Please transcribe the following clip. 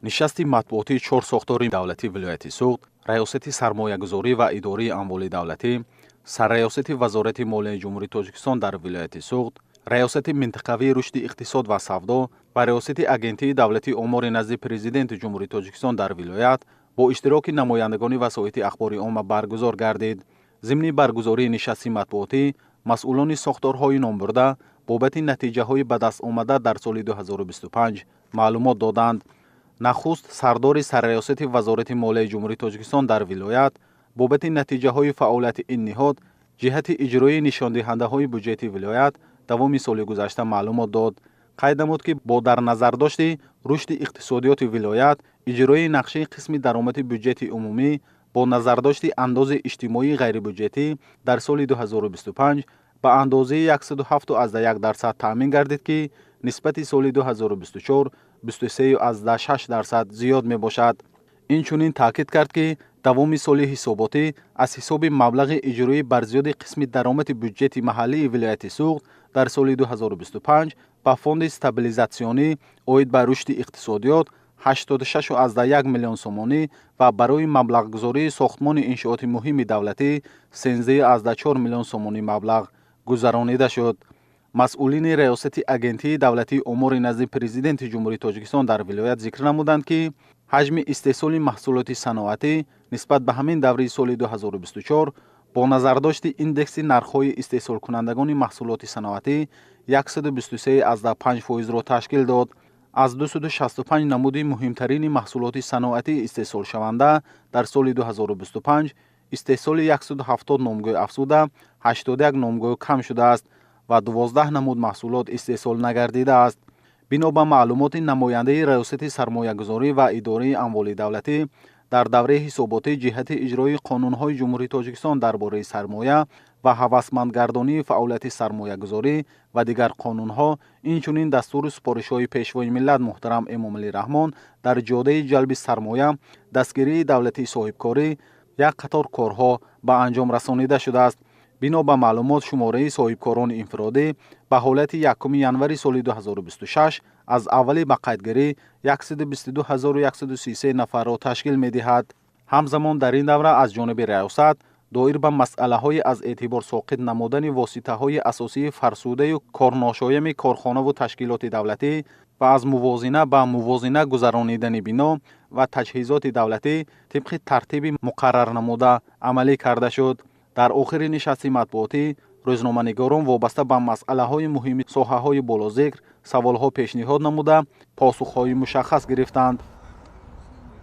Нишасти матбуотии чор сохтори давлатии вилояти Суғд: Раёсати сармоягузорӣ ва идораи амволи давлатӣ, Сарраёсати Вазорати молияи Ҷумҳурии Тоҷикистон дар вилояти Суғд, Раёсати минтақавии рушди иқтисод ва савдо ва Раёсати Агентии давлатии омори назди Президенти Ҷумҳурии Тоҷикистон дар вилоят бо иштироки намояндагони васоити ахбори омма баргузор гардид. Зимни баргузории нишасти матбуотӣ масъулони сохторҳои номбурда бобати натиҷаҳои ба даст омада дар соли 2025 маълумот доданд. Нахуст сардори Сарраёсати Вазорати молияи Ҷумҳурии Тоҷикистон дар вилоят бобати натиҷаҳои фаъолияти ин ниҳод ҷиҳати иҷрои нишондиҳандаҳои буҷети вилоят давоми соли гузашта маълумот дод. Қайд намуд, ки бо дар назардошти рушди иқтисодиёти вилоят, иҷрои нақшаи қисми даромади буҷети умумӣ бо назардошти андози иҷтимоии ғайрибюҷетӣ дар соли 2025 ба андозаи 107,1% таъмин гардид, ки нисбати соли 2024 23,6% зиёд мебошад. Инчунин таъкид кард, ки давоми соли ҳисоботӣ аз ҳисоби маблағи иҷроӣ бар зиёди қисми даромади буҷети маҳаллии вилояти Суғд дар соли 2025 ба фонди стабилизатсионӣ оид ба рушди иқтисодиёт 86,1 миллион сомонӣ ва барои маблағгузории сохтмони иншооти муҳими давлатӣ 13,4 миллион сомонӣ маблағ гузаронида шуд. Масъулини Раёсати Агентии давлатии омори назди Президенти Ҷумҳурии Тоҷикистон дар вилоят зикр намуданд, ки ҳаҷми истеҳсоли маҳсулоти саноатӣ нисбат ба ҳамин даври соли 2024 бо назардошти индекси нархҳои истеҳсолкунандагони маҳсулоти саноатӣ 123,5 фоизро ташкил дод. Аз 265 намуди муҳимтарини маҳсулоти саноатӣ истеҳсолшаванда дар соли 2025 истеҳсоли 170 номгӯй афзуда, 81 номгӯй кам шудааст ва 12 намуд маҳсулот истеҳсол нагардидааст. Бино ба маълумоти намояндаи Раёсати сармоягузорӣ ва идораи амволи давлатӣ, дар давраи ҳисоботӣ ҷиҳати иҷрои қонунҳои Ҷумҳурии Тоҷикистон дар бораи сармоя ва ҳавасмандгардонии фаъолияти сармоягузорӣ ва дигар қонунҳо, инчунин дастуру супоришҳои Пешвои миллат муҳтарам Эмомалӣ Раҳмон дар ҷодаи ҷалби сармоя, дастгирии давлатии соҳибкорӣ як қатор корҳо ба анҷом расонида шудааст. Бино ба маълумот, шумораи соҳибкорони инфиродӣ ба ҳолати 1 январи соли 2026 аз аввали ба қайдгирӣ 122 133 нафарро ташкил медиҳад. Ҳамзамон дар ин давра аз ҷониби раёсат доир ба масъалаҳои аз эътибор соқит намудани воситаҳои асосии фарсудаю корношоями корхонаву ташкилоти давлатӣ ва аз мувозина ба мувозина гузаронидани бино ва таҷҳизоти давлатӣ тибқи тартиби муқаррарнамуда амалӣ карда шуд. Дар охири нишасти матбуотӣ рӯзноманигорон вобаста ба масъалаҳои муҳими соҳаҳои болозикр саволҳо пешниҳод намуда, посухҳои мушаххас гирифтанд.